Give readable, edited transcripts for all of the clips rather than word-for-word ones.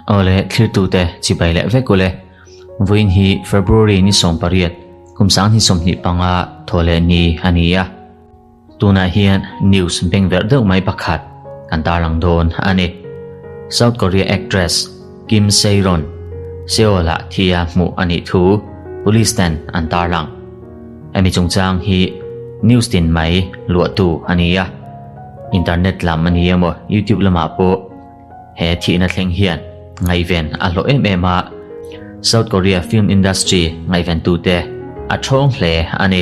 Awle thlirtute chibai leh vek ule. Vawiin hi February ni 18 kum 2025 thawhleh ni a ni a. Tunah hian news bengverh deuh mai pakhat kan tarlang dawn a ni. South Korea actress Kim Sae-ron Seoul-ah thia hmuh a nih thu police ten an tarlang. Hemi chungchang hi news tin mai luahtu a ni a, internet lam a ni emaw YouTube lamah pawh he thihna thleng hian ngaihven a hlawh em em a, South Korea film industry ngaihventute a thawng hle a ni.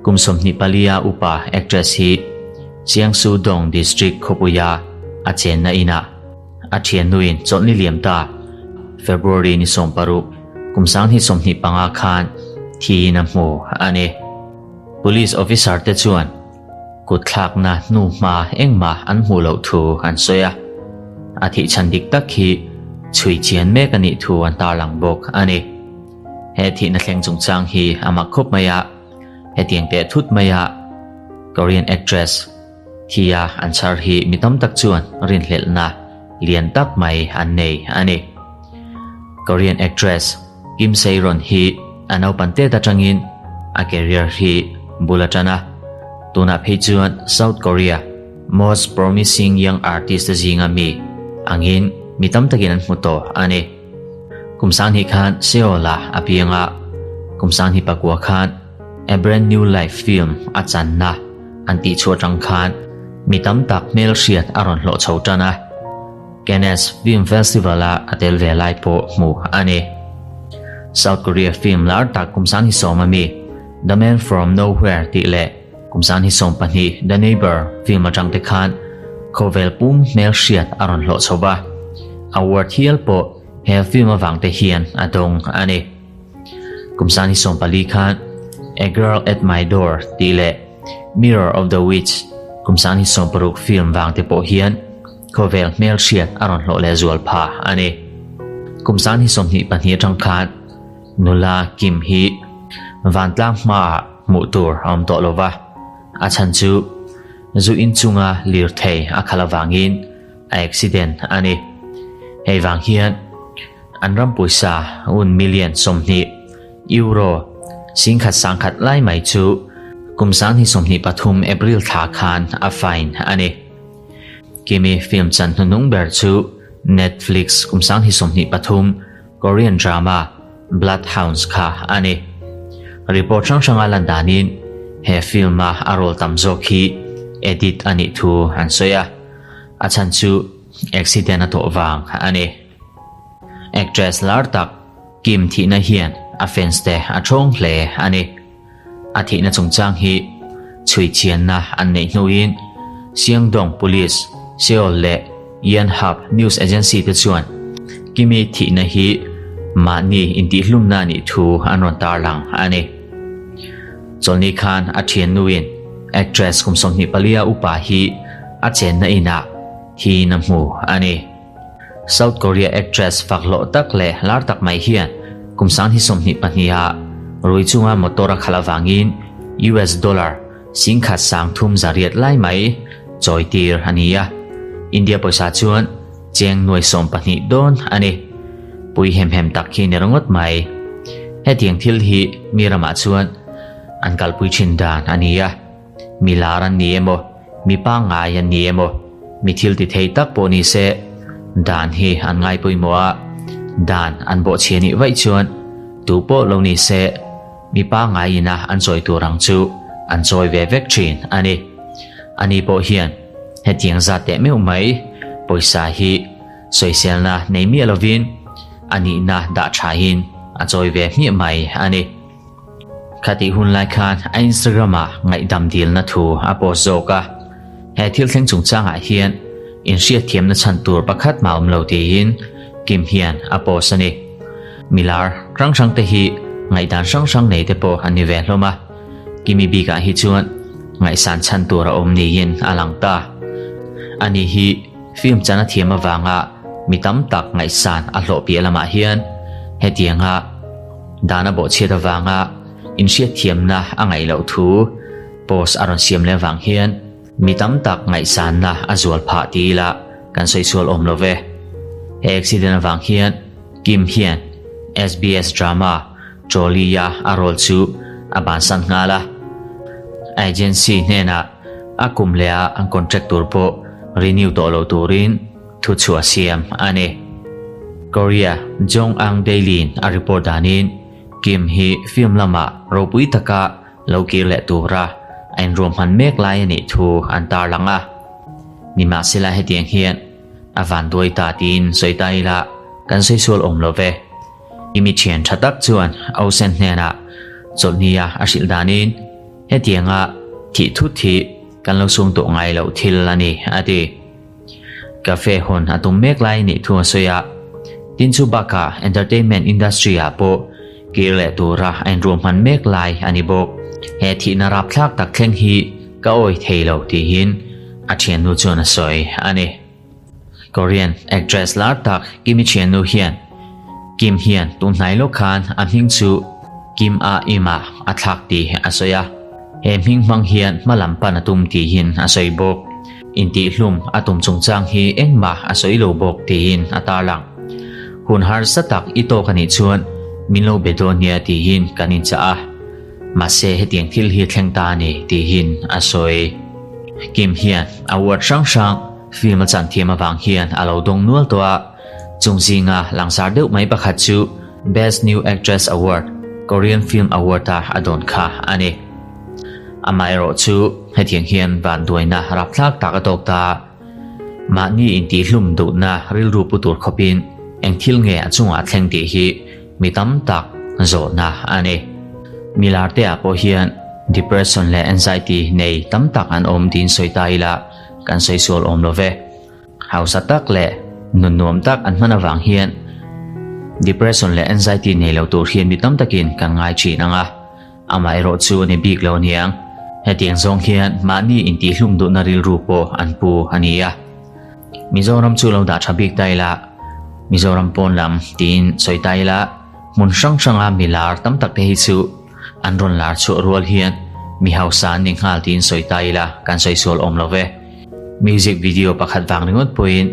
Kum 24 a upa actress hi Jiangsu Dong District khawpuia a chenna inah a thiannuin chawlhni liam ta February ni 16 kum 2025 khan thiin a hmu a ni. Police officer te chuan kut thlakna hnu hma engmah an hmuh loh thu an sawi a, a thih chhan dik tak hi chhui chian mek a nih thu an tarlang bawk a ni. He thihna thleng chungchang hi a mak khawp mai a, hetiang teh thut mai a Korean actress thia an chhar hi mi tam tak chuan rinhlelhna lian tak mai an nei a ni. Korean actress Kim Sae-ron hi a naupan tet atangin a career hi bul a tan a, tunah phei chuan South Korea most promising young artist te zinga mi angin mi tam takin an hmu tawh a ni. Kum 2000 khan Seoul-ah a piang a, kum 2009 khan A Brand New Life film a channa an tihchhuah atang khan mi tam tak hmelhriat a rawn hlawh chho tan a. Cannes Film Festival-a a tel ve lai pawh hmuh a ni. South Korea film lar tak kum 2010 a mi The Man From Nowhere tih leh kum 2012 The Neighbor film atang te khan khawvel pum hmelhriat a rawn hlawh chho va, award hial pawh he film avang te hian a dawng a ni. Kum 2014 khan A Girl at My Door tih leh Mirror of the Witch kum 2016 film vang te pawh hian khawvel hmelhriat a rawn hlawh leh zual pha a ni. Kum 2024 atang khan nula Kim hi vantlang hmaah hmuh tur a awm tawh lova, a chhan chu zu inchunga lirthei a khalh avangin a accident a ni. Hei vang hian an ram pawisa un million 20 euro 10,100 lai mai chu kum 2023 April thla khan a fine a ni. Kimi film chan hnuhnung ber chu Netflix kum 2023 Korean drama Bloodhounds kha a ni. Report hrang hranga lan danin he film-a a role tam zawk hi edit a nih thu an sawi a, a chhan chu accident a tawh vang a ni. Actress lar tak Kim thihna hian a fans te a thawng hle a ni. A thihna chungchang hi chhui chianna an neih hnuin Seongdong Police, Seoul leh Yonhap News Agency te chuan Kimi thihna hi mahni intihhlumna a nih thu an rawn tarlang a ni. Chawlhni khan a thiannuin actress kum 24 a upa hi a chenna inah thiin a hmu a ni. South Korea actress fak hlawh tak leh lar tak mai hian kum 2022 ah rui chunga motor a khalh avangin US dollar 1,300 lai mai chawi tir a ni a, India pawisa chuan cheng nuai 12 dawn a ni. Pui hem hem tak hi ni ringawt mai. Hetiang thil hi mi ramah chuan an kalpui thin dan a ni a, mi lar an ni emaw, mi pangngai an ni emaw, mi thil ti thei tak pawh ni se dan hi an ngai pawimawh a, dan an bawhchhia nih vaih chuan tu pawh lo ni se mi pangngai ina an chawi tur ang chu an chawi ve vek thin a ni. Ani pawh hian hetiang zat teh meuh mai pawisa hi sawiselna nei miah lovin a nihna dah thain a chawi ve hmiah mai a ni. Khatih hun lai khan a Instagram-ah ngaihdam dilna thu a post zawk a, he thil thleng chungchangah hian inhriatthiamna chhan tur pakhat mah awm lo tiin Kim hian a post a ni. Milar hrang hrang te hi ngaihdan hrang hrang nei te pawh an ni ve hlawm a, Kimi bikah hi chuan ngaihsan chhan tur a awm niin a lang ta. Ani hi film chan a thiam avanga mi tam tak ngaihsan a hlawh piah lamah hian hetianga Dan a bawhchhiat avanga inhriatthiamna a ngaih loh thu post a rawn siam leh avang hian mi tam tak ngaihsanna a zual phah ti ila. kan sawi sual awm lo ve. He accident avang hian Kim hian SBS drama Trolley-a a role chu a bansan nghal a. Agency hnenah a kum leha an contract tur pawh renew tawh lo turin thu chhuah siam a ni. Korea JoongAng Daily-in a report danin Kim hi film lamah ropui taka lo kir leh tura a inruahman mek lai a nih thu an tarlang a. Nimahsela hetiang hian a vanduai ta tiin sawi ta ila kan sawi sual awm lo ve. I mi thian tha tak chuan Osen hnenah chawlhnia a hrilh danin hetianga thih thut hi kan lo sung tawh ngai loh thil a ni a ti. Cafe hawn a tum mek lai nih thu a sawi a, tin chu bakah entertainment industry ah pawh kir leh tura a inruahman mek lai a ni bawk. He thihna rapthlak tak thleng hi ka awi thei lo tihin a thiannu chuan a sawi a ni. Korean actress lar tak Kimi thiannu hian Kim hian tun hnai lawk khan a hming chu Kim Ah Im ah a thlak tih a sawi a, he hming hmang hian hma lam pan a tum tihin a sawi bawk. Intihhlum a tum chungchang hi engmah a sawi lo bawk tiin a tarlang. Hun harsa tak i tawk a nih chuan min lo be dawn nia tihin kan inchah a, mahse hetiang thil hi thleng ta a ni tihin a sawi. Kim hian award hrang hrang film a chan thiam avang hian a lo dawng nual tawh a, chung zinga langsar deuh mai pakhat chu Best New Actress Award, Korean Film Award-a a dawn kha a ni. Amaherawh chu hetiang hian vanduaina rapthlak tak a tawk ta. Mahni intihhlum duhna rilru pu tur khawpin eng thil nge a chungah thleng tih hi mi tam tak zawhna a ni. Milarteah pawh hian depression leh anxiety nei tam tak an awm tiin sawi ta ila kan sawi sual awm lo ve. Hausa tak leh nun nuam tak an hman avang hian depression leh anxiety nei lo tur hian mi tam takin kan ngai thin ang a. Amaherawh chu a ni bik lo aniang. Hetiang zawng hian mahni intihhlum duhna rilru pawh an pu a ni a. Mizoram chu lo dah tha bik ta ila, Mizoram pawn lam tiin sawi ta ila, hmun hrang hranga mi lar tam tak te hi chu an rawn lar chhuah rual hian mi hausa an ni nghal tiin sawi ta ila kan sawi sual awm lo ve. Music video pakhat vang ringawt pawhin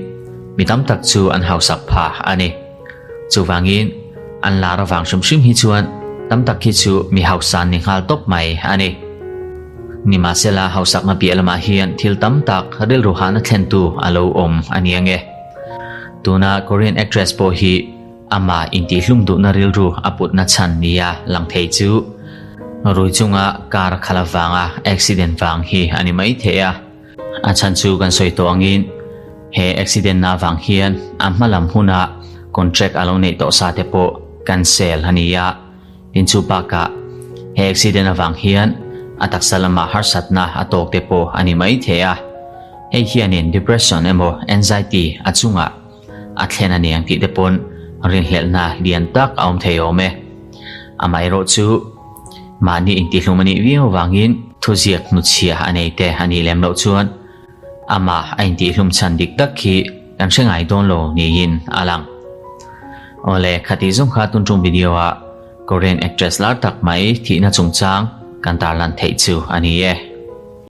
mi tam tak chu an hausak phah a ni. Chuvangin, an lar avang hrim hrim hi chuan tam tak hi chu mi hausa an ni nghal tawp mai a ni. Nimahsela hausakna piah lamah hian thil tam tak rilru hahna thlentu a lo awm a ni ange. Tuna Korean actress pawh hi amah intihlum duhna rilru a putna chhan nia lang thei chu rui chunga car a khalh avanga accident vang hi a ni mai thei a. A chhan chu kan sawi tawh angin he accident na avang hian a hma lam huna contract a lo neih tawh sa te pawh cancel a ni a, tin chu bakah he accident avang hian a taksa lama harsatna a tawk te pawh a ni mai thei a, hei hianin depression emaw anxiety a chungah a thlen a ni ang tih te pawn rinhlelhna lian tak a awm thei awm e. Amaherawh chu mahni intihlum a nih viau avangin thuziak hnuchhia a nei te a nih lem loh chuan amah a intihlum chhan dik tak khi kan hre ngai dawn lo niin a lang. Awle, khati zawng kha tun tum video ah Korean actress lar tak mai thihna chungchang kan tarlan theih chu a ni e.